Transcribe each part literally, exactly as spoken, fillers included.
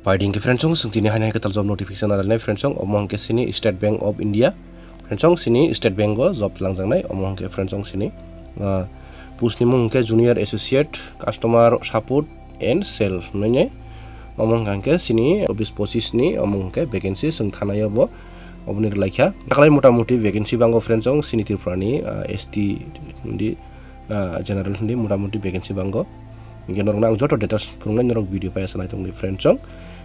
Paiding ke friends song, sing tini hai hai katal job notification aral nai friends song, omo hwnkhe sini State Bank of India. Friends song, sini State Bank o job langjaknai, omo hwnkhe friends song sini, ah, post ni mung hwnkhe Junior Associate Customer Support and Sale hwnwi nai. Omo hwnkhe sini chobbish pochis ni omo hwnkhe vacancy sing thanai obo, oboni rwlaikha. Taklai mota moti vacancy bango friends song sini Tripura ni, ah, S T di ah, general hindi mota moti vacancy bango. Hingke norokno ang joto details phunuknai norok video pai asa naitok di friend song.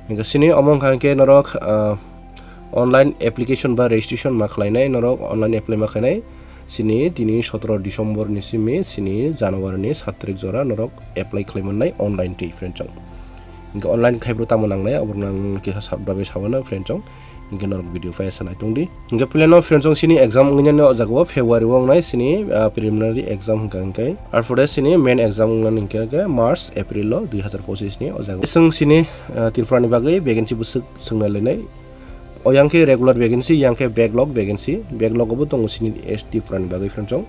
Hingke sini omo hingke norok, ah, online application ba registration ma khlainai norok online apply ma khlainai. Sini tini sotoro December ni simi sini January ni sat tarik jora norok apply khlai mannai online twi friend song. Hingke online khai bro tamo nangnai oborok nang kisa sab dabai sabana friend song. Hingke norok video pai asa naitok di. Hingke puila no friend song sini exam wngya no o jaga o February o wngnai sini, ah, preliminary exam hingka hingke. Arpore sini main exam wngna hingke ke March, April o dui hazar pochis ni o jaga o. Song sini, ah, Tripura ni bagwi vacancy bwswk swngna lainai. O yang khe regular vacancy, yang khe backlog vacancy. Backlog obo tongo sini S T Tripura ni bagwi friend song.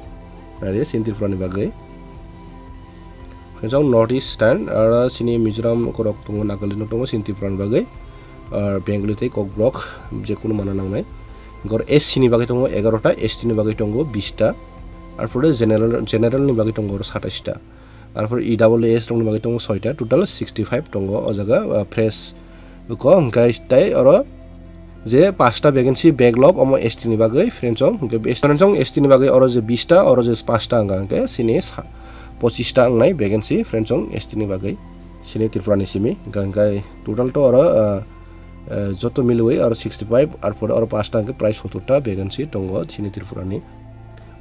Nari sini Tripura ni bagwi. Hwnjak North Eastern, aro sini Mizoram korok tongo, Nagaland tongo, sini Tripura ni bagwi, ah, Bengali tei Kokborok jekunu mana nangnai. Gor S C ni bagwi tongo egaroh ta, S T ni bagwi tongo bish ta, arpore general, general ni bagwi tongo oro satais ta, arpore E W S rokni bagwi tongo soita, total sixty five tongo o jaga, ah, fresh ko hwnkhe tei oro je pasta vacancy backlog omo S T ni bagwi friend song, hwnkhe S T ni bagwi oro je bish ta, oro je pasta hwnkha hwnkhe sini sa-, pochis ta wngnai vacancy friend song S T ni bagwi sini Tripura ni simi hwnkha hwnkhe total to oro, ah, ah, joto milwi oro sixty five, arpore oro pasta hwnkhe prai sottor ta vacancy tongo sini Tripura ni.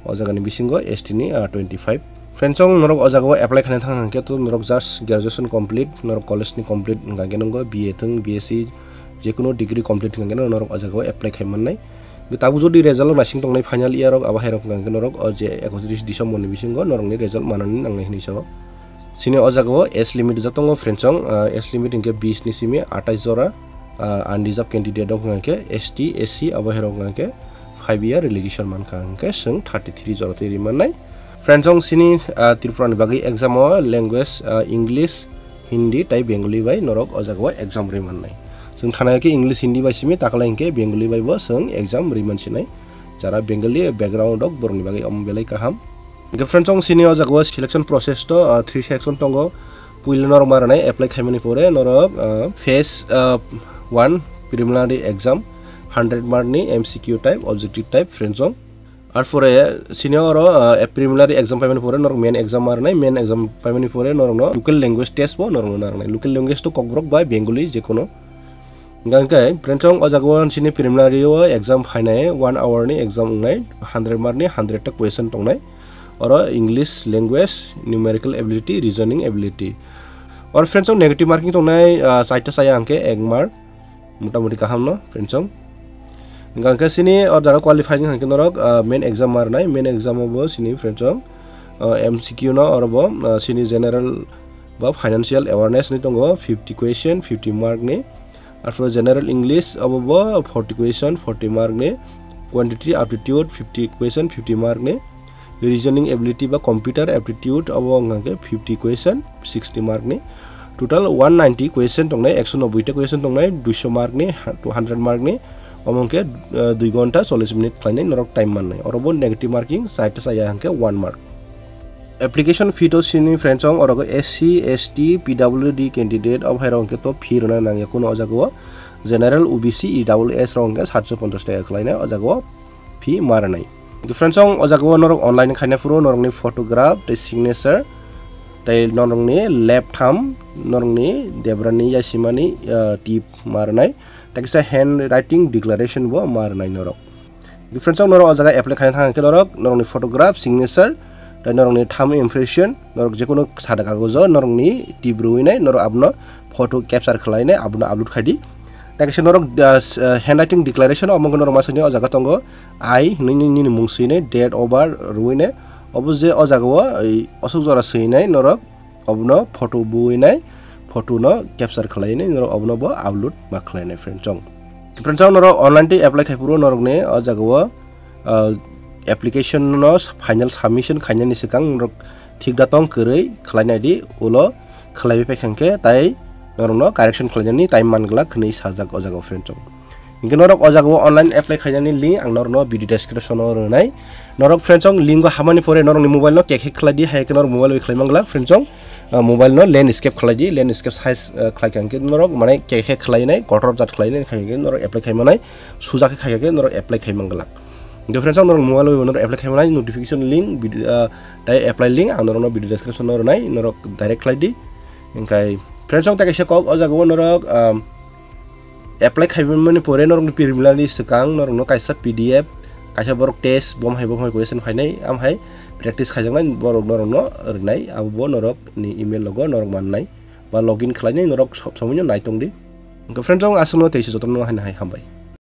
O jaga ni bisingo S T ni, ah, twenty five. Friend song norok o jaga o apply khaina thang hwnkhe to norok just graduation complete, norok college ni complete hwnkha hwnkhe nongo B A thung, B S C, jekunu degree complete hwnkha hwnkhe norok o jaga o apply khai mannai. Tabuk jodi result o naising tongnai final year rok abo hai rok hwnkha hwnkhe norok o je ekotris December ni bisingo norok ni result manani nangnai hinwi sao. Sini o jaga o age limit joto tongo friend song, ah, age limit hwnkhe bish ni simi atais jora, ah, unreserved candidate rok hwnkha khe S T, S C abo hai rok hwnkha khe five year relaxation mankha hwnkhe chwng thirty three jora twi ri mannai. Friend song sini, ah, Tripura ni bagwi exam o language, ah, English, Hindi tei Bengali bai norok o jaga o exam ri mannai. Chwng thana khe English, Hindi bai simi taklai hwnkhe Bengali bai bo chwng exam ri mansinai. Jara Bengali background rok borokni bagwi omo belai kaham. Hingke friend song sini o jaga o selection process to, ah, three section tongo. Puila norok ma rwnai apply khaimani pore norok, ah, phase, ah, one preliminary exam hundred mark ni M C Q type, objective type friend song. Arpore sini oro, ah, preliminary exam paimani pore norok main exam ma rwnai, main exam paimani pore norokno local language test bo norokno na rwnai. Local language to Kokborok bai Bengali jekono. Hingkha hingkhe friend song o jaga o sini preliminary o exam phainai one hour ni exam wngnai, hundred mark ni hundred ta question tongnai. Oro English language, numerical ability, reasoning ability. Oro friend song negative marking tongnai, ah, chaita saya hwnkhe ek mark, motamoti kaham no friend song. Hingkha hingkhe sini o jaga qualifying hwnkhe norok, ah, main exam ma rwnai, main exam o bo sini friend song, ah, M C Q no oro bo, ah, sini general ba financial awareness ni tongo fifty question, fifty mark ni. Arpore general English abo bo forty question, forty mark ni, quantitative aptitude fifty question, fifty mark ni, reasoning ability ba computer aptitude abo wngkha khe fifty question, sixty mark ni, total one ninety question tongnai, ekso nobboi ta question tongnai, duiso mark ni, two hundred mark ni, omo wngkhe, eh, dui gonta chollish minute khlainai norok time mannai, oro bo negative marking chaita saya hwnkhe one mark. Application fee to sini friend song oro S C, S T, P W D candidate abo hai rok hwnkhe to fee rwna nangya kuno o jaga o. General, O B C, E W S rok hwnkhe satso ponchas taka khlainai o jaga o fee ma rwnai. Friend song o jaga o norok online khaina phuru norokni photograph tei signature tei norokni left thumb, norokni debrani yasimani, ah, tip ma rwnai. Tei kisa handwriting declaration bo ma rwnai norok. Friends, norok o jaga apply khaina thang khe norok, norokni photograph, signature, tei norokni thumb impression, norok jekono sada kagojo norokni tip rwinai, norok abono photo capture khlainai, abono upload khai di. Tei kaisa norok, ah, s-, ah, handwriting declaration, omo wngkha norok masani o jaga tongo, I hinwi nini, nini mung swinai, date of birth rwinai, obo je o jaga o, ei, aswk jora swinai norok, obono photo buinai, photo no capture khlainai, norok obono bo upload ma khlainai, friend song. Friend song, norok online tei apply khai phuru norokni o jaga o, ah, application no final submission khainani swkang norok thik da tong kwrwi khlainai di, ulo khlaiwi phai kha hwnkhe tai norokno correction khlainani time man glak hwnwi sajak o jaga o friends rok. Hinkhe norok o jaga o online apply khainani link ang norokno video description o rwnai. Norok friends rok link o habmani pore norokni mobile no kekhe khlai di, hai khe norok mobile bai khlai man glak friends rok. Ah, mobile no landscape khlai di, landscape size, ah, khlai kha hinkhe norok mane kekhe khlainai, kotor jat khlainai, khai khe norok apply khai manai, suja khe khai khe norok apply khai man glak. Hinkhe friends rok norok mobile bai norok apply khai manai, notification link, video, ah, tai apply link ang norokno video description o rwnai, norok direct khlai di. Hinkhe friends rok tai kaisa kok o jaga o norok, ah, apply khaimani pore norokni preliminary swkang norokno kaisa P D F, kaisa borok test, bom hai bom hai question phainai, am hai practice khaijaknai, borok norokno rwnai, abo bo norokni email logo norok mannai ba login khlainai, norok sob somoino naitongdi. Hinkhe friends rok aswkno teisa jotono haino hai hambai.